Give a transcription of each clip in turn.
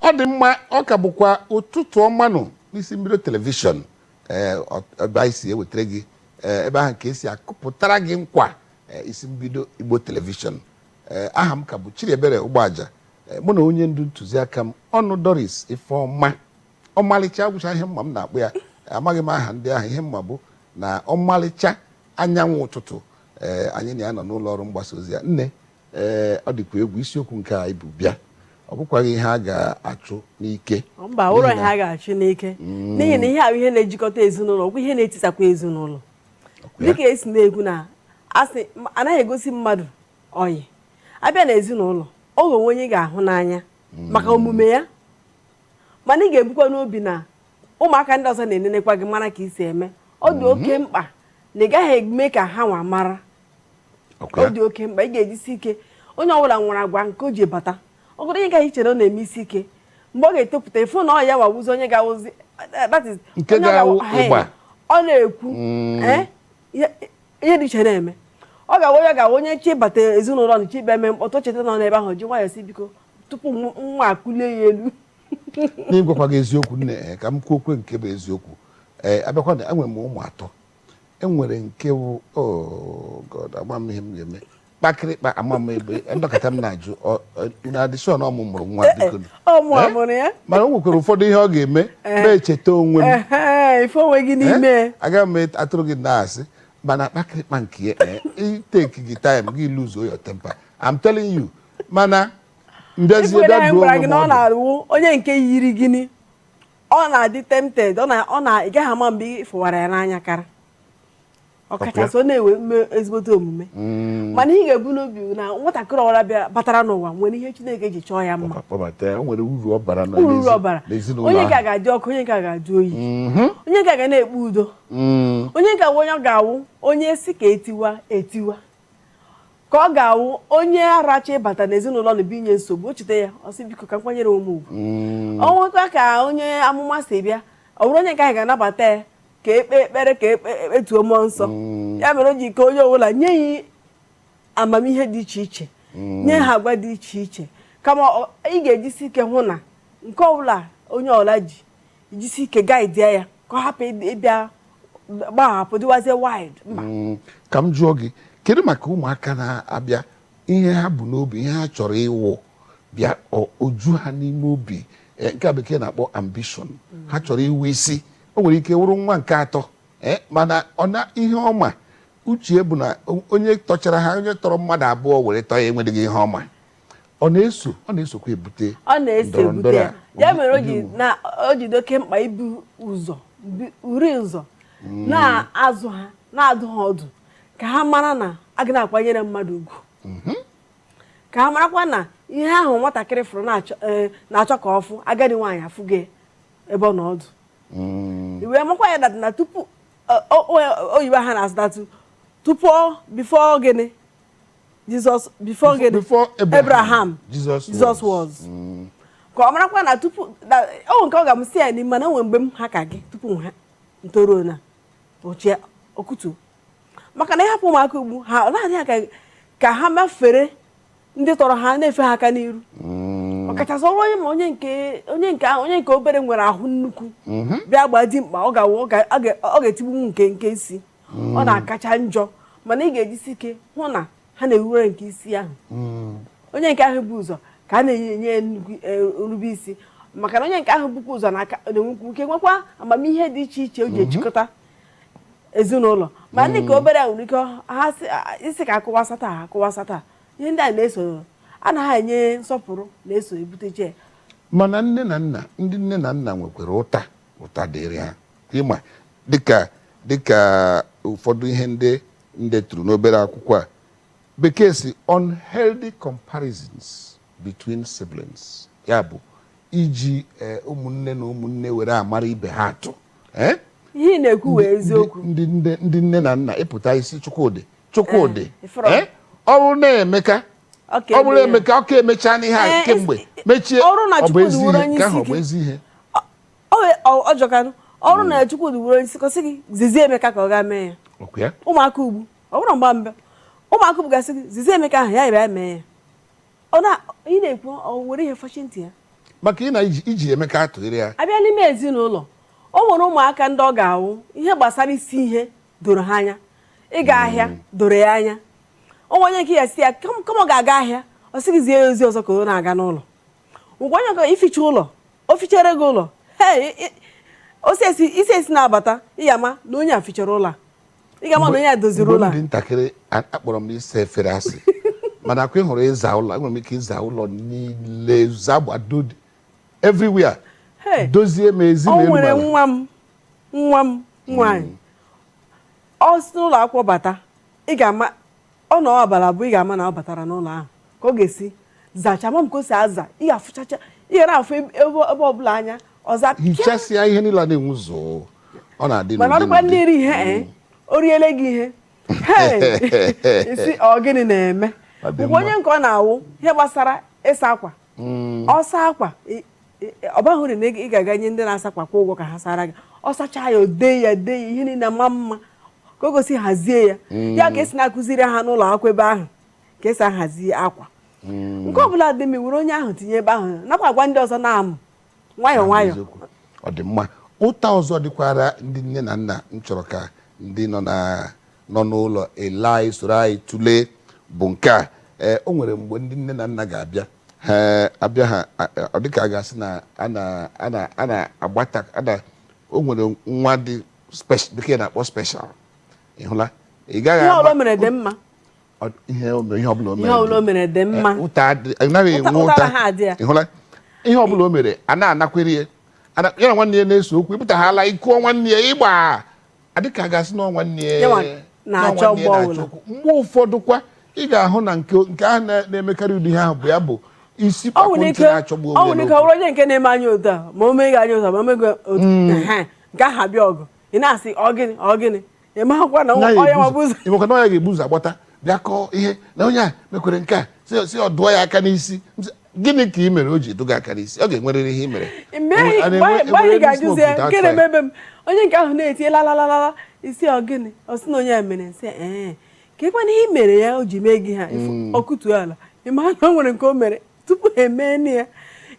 Ọ dị mma. Ọ ka bụkwa Ụtụtụ Ọmanụ n'Isi Mbido Telivishọn, ee, ebe anyị si ewetara gị, ee, ebe ahụ ka esi akụpụtara gị nkwa, ee, Isi Mbido Igbo Telivishọn. Ee, aha m ka bụ Chidiebere Ụgbọaja. Ee, mụ na onye ndu ntụziaka m, ọnụ Doris Ifeọma ọmalịcha, gwụcha ihe mma m na-akpụ ya, amaghị m aha ndị ahụ. Ihe mma bụ na ọmalịcha anyanwụ ụtụtụ. Ee, anyị na ya nọ n'ụlọ ọrụ mgbasa ozi ya. Nne, ee, ọ dịkwa egwu. Isiokwu nke a ibu bịa, ọ bụkwaghị ihe a ga-achụ n'ike. Mba, ụlọ ihe a ga-achụ n'ike, n'ihi na ihe ahụ, ihe na-ejikọta ezinụlọ, ọkwa ihe na-etisakwa ezinụlọ. Ọkwa ya? Dịka esi na-ekwu na asị anaghị egosi mmadụ ọyị. Abịa na ezinụlọ, ọ ga onwe onye ị ga-ahụ n'anya maka omume ya, mana ị ga-ebukwa n'obi na ụmụaka ndị ọzọ na-enenekwa gị, mara ka ị si eme. Ọ dị oke mkpa na ị gaghị eme ka ha nwa mara. Ọkwa ya? Ọ dị oke mkpa ị ga-ejisi ike. Onye ọbụla nwere agwa nke o ji bata. Ọ bụrụ ihe gaghị ichere ọ na-eme isi ike, mgbe ọ ga-etopụta, ịfụ na ọ ya wawụzi onye ga-awụzi, that is Nke onye ọ ga-awụ ịgba. Ọ na-ekwu, ihe dị iche na-eme. Ọ ga-awụ onye ga-awụ onye chi bata ezinụlọ na chi bịa mee mkpọtụ, cheta nọ n'ebe ahụ, ji nwayọọ si biko, tupu nwa akụlie ya elu. N'ịgwakwa gị eziokwu, nne, ka m kwuo okwe nke bụ eziokwu. Ee, abịakwa na enwere m ụmụ atọ. Enwere nke bụ, oh God, ama m ihe m ga-eme, kpakịrịkpa, ama m ebe ndọkọta m na-ajụ unu adị sure na ọ mụ mụrụ nwa, biko? Ọ mụ Eh? amụrụ ya. Mana o nwekwara ụfọdụ ihe ọ ga-eme na-echeta onwe m. Ehe, ife onwe gị n'ime. Eh? Agaghị m atụrụ gị na-asị, mana kpakịrịkpa nke ya, take gị time, gị lose your temper, I'm telling you. Mana mbịazie Ifere bịa anyị duo gwara onwe gị m na ọ ọdụ. na-awụ onye nke yiri gịnị, ọ na-adị tempted, ọ na ị gaghị ama mgbe ị fụwara ya n'anya kara, ọkachasị ọ na-ewe ezigbote omume. Mana ị ga-ebu n'obi na nwatakịrị ọbụla bịa batara n'ụwa nwere ihe Chineke ji chọọ ya mma. Kpọbata ya, o nwere uru ọ bara na Uru ọ bara. n'ezinụlọ Onye nke a ahụ. ga-adị ọkụ, onye nke a ga-adị oyi, onye nke a ga na-ekpe udo, onye nke awụ onye ọ ga-awụ onye si ka etiwa etiwa, ka ọ ga-awụ onye aracha ịbata n'ezinụlọ na binye nsogbu. O cheta ya, ọ sị biko, ka m kwanyere onwe m ugwu. Ọ nwekwa ka onye amụma si bịa, ọ bụrụ onye nke ahụ ga-anabata ya, ka ekpe ekpere, ka ekpe ekpetuo mmụọ nsọ. Ya mere o ji ka onye ọbụla nye ya amamihe dị iche iche, nye ha agwa dị iche iche, kama ị ga-ejisi ike hụ na nke ọbụla onye ọbụla ji jisi ike guide ya, ka ọ hapụ ịbịa gbahapụ, dịwazie wild, mba. Ka m jụọ gị, kedu maka ụmụaka na-abịa, ihe ha bụ n'obi, ihe ha chọrọ ịwụ bịa, oju ha n'ime obi, nke a Bekee na-akpọ ambition, ha chọrọ iwu isi? O nwere ike wụrụ nwa nke atọ, mana ọ na ihe ọma uche bụ na onye tọchara ha, onye tọrọ mmadụ abụọ were tọọ ya, enweghị ihe ọma ọ na-eso, ọ na-esokwa ebute Ọ na-eso ndọrọ ebute ndọrọ ya. a. Ya mere o ji na o ji dị oke mkpa ibu ụzọ uri ụzọ na-azụ ha, na-adụ ha ọdụ, ka ha mara na a ga na-akwanyere mmadụ ugwu, ka ha marakwa na ihe ahụ nwatakịrị fụrụ na-achọ ka ọ fụ, agadi nwaanyị afụgo ya ebe ọ nọ ọdụ. Wee makwa ya na tupu oyibo ha na-asụtatụ tupu, before gịnị, Jesus, before gịnị? Before Abraham, Abraham, Jesus Jesus was. Was. Ka ọ marakwa na tupu o nke ọ ga-amụsị ya n'ime, mana o nwere mgbe m ha ka gị tupu m ha ntoruo na ochie okutu, maka na ịhapụ ụmụaka ugbu ha, ọ na-adị ha ka ha mafere ndị tọrọ ha, na-efe ha aka n'iru, ọkachasị ọrụ onye ma onye nke obere nwere ahụ nnukwu bịa gbaa dimkpa, ọ ga-awụ ọ ga-etigbunwu nke isi, ọ na-akacha njọ. Mana ị ga-ejisi ike hụ na ha na-ewure nke isi ahụ, onye nke ahụ bụ ụzọ, ka a na-enye ya nnukwu nrube isi, maka na onye nke ahụ bụkwa ụzọ na-aka na-enwekwu ike, nwekwa amamihe dị iche iche o ji ejikọta ezinụlọ. Ma ndị nke obere a nwere ike ha isi ka akụwasa taa, akụwasa taa. Ihe ndị a na-eso anaghị enye nsọpụrụ na-eso ebuteche ya. Mana nne na nna, ndị nne na nna nwekwara ụta dịrị ha. Ịma dịka ụfọdụ ihe ndị ndetụrụ n'obere akwụkwọ a, Bekee si unhealthy comparisons between siblings, ya bụ iji ụmụnne na ụmụnne were amara ibe ha atụ, eh? Ihe ị na-ekwu wee eziokwu. Ndị nne na nna ịpụta isi Chukwudị, Chukwudị, Ifụrụ. eh? Ọ bụrụ na Emeka, Ọ ka ọ bụrụ eme ya. Emeka, ọ ka emechaa n'ihe a kemgbe mechie. Ọrụ na Ọ bụ Chukwudị ezi wụrụ ihe onye nke ahụ, isi ọ bụ ike. ezi ihe. Ọ jọkanụ ọrụ na Chukwudị wụrụ onye isi, kọsị gị zizie Emeka ka ọ gaa mee ya. Ọkwa ya? Ụmụaka ugbu, ọ bụrụ mgba mbe, ụmụaka ugbu gasị gị zizie Emeka ahụ, ya bịa mee ya. Ọ na ị na-ekwu, ọ were ihe fachi ntị ya. Maka ị na iji Emeka atụgharị ya. Abịa n'ime ezinụlọ, o nwere ụmụaka ndị ọ ga-awụ ihe gbasara isi ihe doro ha anya, ịga ahịa doro ya anya. O nwere onye nke ya si ya kama ọ ga-aga ahịa, ọ sị gị zie ya ozi ọzọ ka ọ na-aga n'ụlọ. Ngwa, onye nke ificha ụlọ, o fichere gị ụlọ. Hey, isi esi na-abata, ị ga-ama na onye a fichara ụlọ a, ị ga-ama na onye a doziri Mgbe ụlọ m a. dị ntakịrị, akpọrọ m ịsa efere asị, mana akwa ị hụrụ ịza ụlọ, enwere m ike ịza ụlọ niile, zagbado everywhere, Hey. dozie ma ezi O ma elu nwere ma ala. Nwa m nwaanyị, ọ si n'ụlọ akwụkwọ bata, ị ga-ama ọ nọ abalị 2, ị ga-ama na ọ batara n'ụlọ ahụ ka ọ ga-esi zacha ma m ka o si aza. Ị ga-afụchacha, ị ga na-afụ ebe ebe ọbụla anya ọza pịa. Hichasịa ihe niile a na-enwu zụụ, ọ na-adị Mana ọ n'ụdị dịkwa n'ụdị. ndị iri ihe, o riele gị ihe. Hey! Isi ọ gịnị na-eme? Ọ dị Mgbe onye mma. nke ọ na-awụ ihe gbasara ịsa akwa, ọsa akwa, ọ baghị uru na ị ga-aga nye ndị na-asa akwa kwụ ụgwọ ka ha sara gị. Ọ sachaa ya, o dee ya, dee ya ihe niile ma mma ka o gosi hazie ya. Ya ka esi na-akụziri ha n'ụlọ akwụkwọ ebe ahụ ka esi ahazi akwa. Nke ọbụla dị mma, were onye ahụ tinye ebe ahụ, nakwa agwa ndị ọzọ na-amụ nwayọọ nwayọọ. Eziokwu. Ọ dị mma. Ụta ọzọ dịkwara ndị nne na nna m chọrọ ka ndị nọ n'ụlọ ele anyị soro anyị tụlee bụ nke a. Ee, o nwere mgbe ndị nne na nna ga-abịa, ha abịa, ha ọ dịka a ga-asị na a na-agbata a na o nwere nwa dị special, bekee na-akpọ special. Ị hụla, ị gaghị Ihe ọbụla ama o mere dị mma. Ihe o mere, ihe ọbụla o mere Ihe ọbụla o dị. mere dị mma. Ụta anaghị enwe ụta ụta. anaghị adị ya. Ị hụla, ihe ọbụla o mere a na-anakwere ya. Ya na nwanne ya na-eso okwu, ịpụtaghala ịkụọ nwanne ya ịgba, adịka a ga-asị na ọ nwanne ya Ya nwa na ọ na-achọ nwanne ya mgbe na-achọ ọbụla. okwu. Mgbe ụfọdụ kwa, ị ga-ahụ na nke ahụ na-emekarị ụdị ihe ahụ bụ ya bụ isi Ọ kpakpọ nwere ntị ike na-achọgbu ọ onwe ya nwere ike ọ n'okwu. bụrụ onye nke na-eme anya otu a, ma o meghị anya otu a, ma o meghị otu. Ehe, nke ahụ abịa ọgụ, ị na-asị ọ gịnị, ọ gịnị, ị maghịkwa na Na ya onye nwa ebuzo- bụ ụzọ. Ị makwa na onye ga-ebu ụzọ agbata bịa kọọ ihe na onye a mekwere nke a, si ọ dụọ ya aka n'isi. M sị, gịnị ka ị mere o ji dụga aka n'isi? Ọ ga-enwerịrị ihe ị mere. Mgbe anyị ga-ajụzi ya nke na-emebe m, onye nke ahụ na-eti lalalala isi ọ gịnị, ọ sị na onye a mere nsị ee ka ịkwana ihe i mere ya o ji mee gị ha ọkụtuo ala. Ị ma na o nwere nke o mere tupu ha emee nne ya.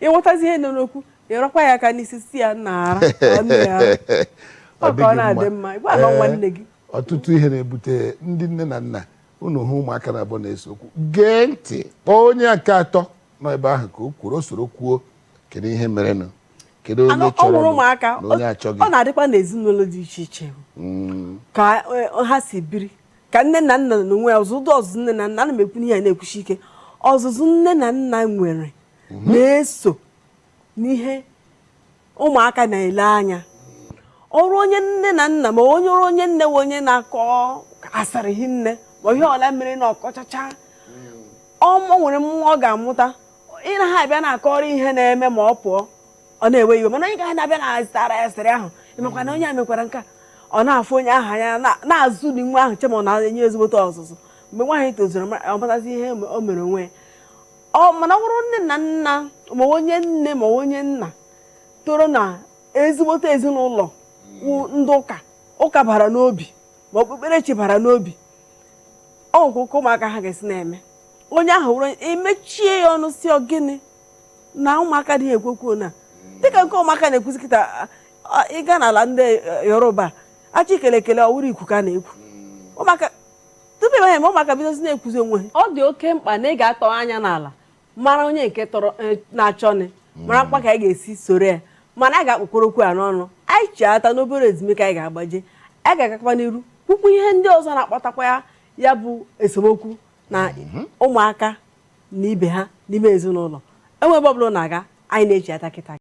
Ịghọtazi ihe nọ n'okwu, ịrọkwa ya aka n'isi, si ya nara ọ nne ya. Ọ ka ọ na-adị mma ịgwa ala nwanne gị. Ọtụtụ ihe na-ebute ndị nne na nna, unu hụ ụmụaka na-abụọ na-ese okwu, gee ntị, kpọọ onye nke atọ nọ ebe ahụ ka o kwuru, o soro kwuo kedu ihe merenụ, kedu onye Ọ chọrọ nwụrụ ụmụaka na onye achọghị. Ọ na-adịkwa n'ezinụlọ dị iche iche ka ha si biri, ka nne na nna na onwe ya ọzụzụ ọzụzụ nne na nna. Ana m ekwu n'ihe a na-ekwuchi ike, ọzụzụ nne na nna nwere na-eso n'ihe ụmụaka na-ele anya. Ọrụ onye nne na nna, ma onye ọrụ onye nne nwe, onye na-akọ asịrị hinne, ma ihe ọla mere na ọkọchacha ọmụ nwere mmụọ ọ ga-amụta. Ị na ha abịa na-akọrọ ihe na-eme ma ọ pụọ, ọ na-ewe iwe, mana onye ga na-abịa na-azụtara ya asịrị ahụ, ịmakwa na onye a mekwara nke a, ọ na-afụ onye ahụ anya na-azụli nwa ahụ chema ọ na-enye ezigbote ọzụzụ. Mgbe nwaanyị tozuru, ọ matazi ihe o mere onwe ya. Ọ mana ọ bụrụ nne na nna, ma onye nne ma onye nna toro na ezigbote ezinụlọ wụ ndị ụka, ụka bara n'obi ma okpukperechi bara n'obi, ọ nwekwa ụka ụmụaka ha ga-esi na-eme. Onye ahụ wụrụ emechie ya ọnụ si ọ gịnị na ụmụaka dị ekwekwo na dịka nke ụmụaka na-ekwuzi kịta. Ịga n'ala ndị Yoruba, achọ ikele ekele, ọ wụrụ ikwu ka a na-ekwu ụmụaka tupu eme eme, ụmụaka bidozi na-ekwuzi onwe ha. Ọ dị oke mkpa na ị ga-atọ anya n'ala mara onye nke tọrọ na-achọnị, mara mkpa ka anyị ga-esi soro ya, mana anyị ga-akpọkọrọ okwu a n'ọnụ. Anyị chi ata n'obere ezumike anyị ga-agbaje, anyị ga-agakwa n'iru kwukwu ihe ndị ọzọ na-akpatakwa ya, ya bụ esemokwu na ụmụaka na ibe ha n'ime ezinụlọ. Enwe ebe ọ bụla ọ na-aga, anyị na-eji ata kịta.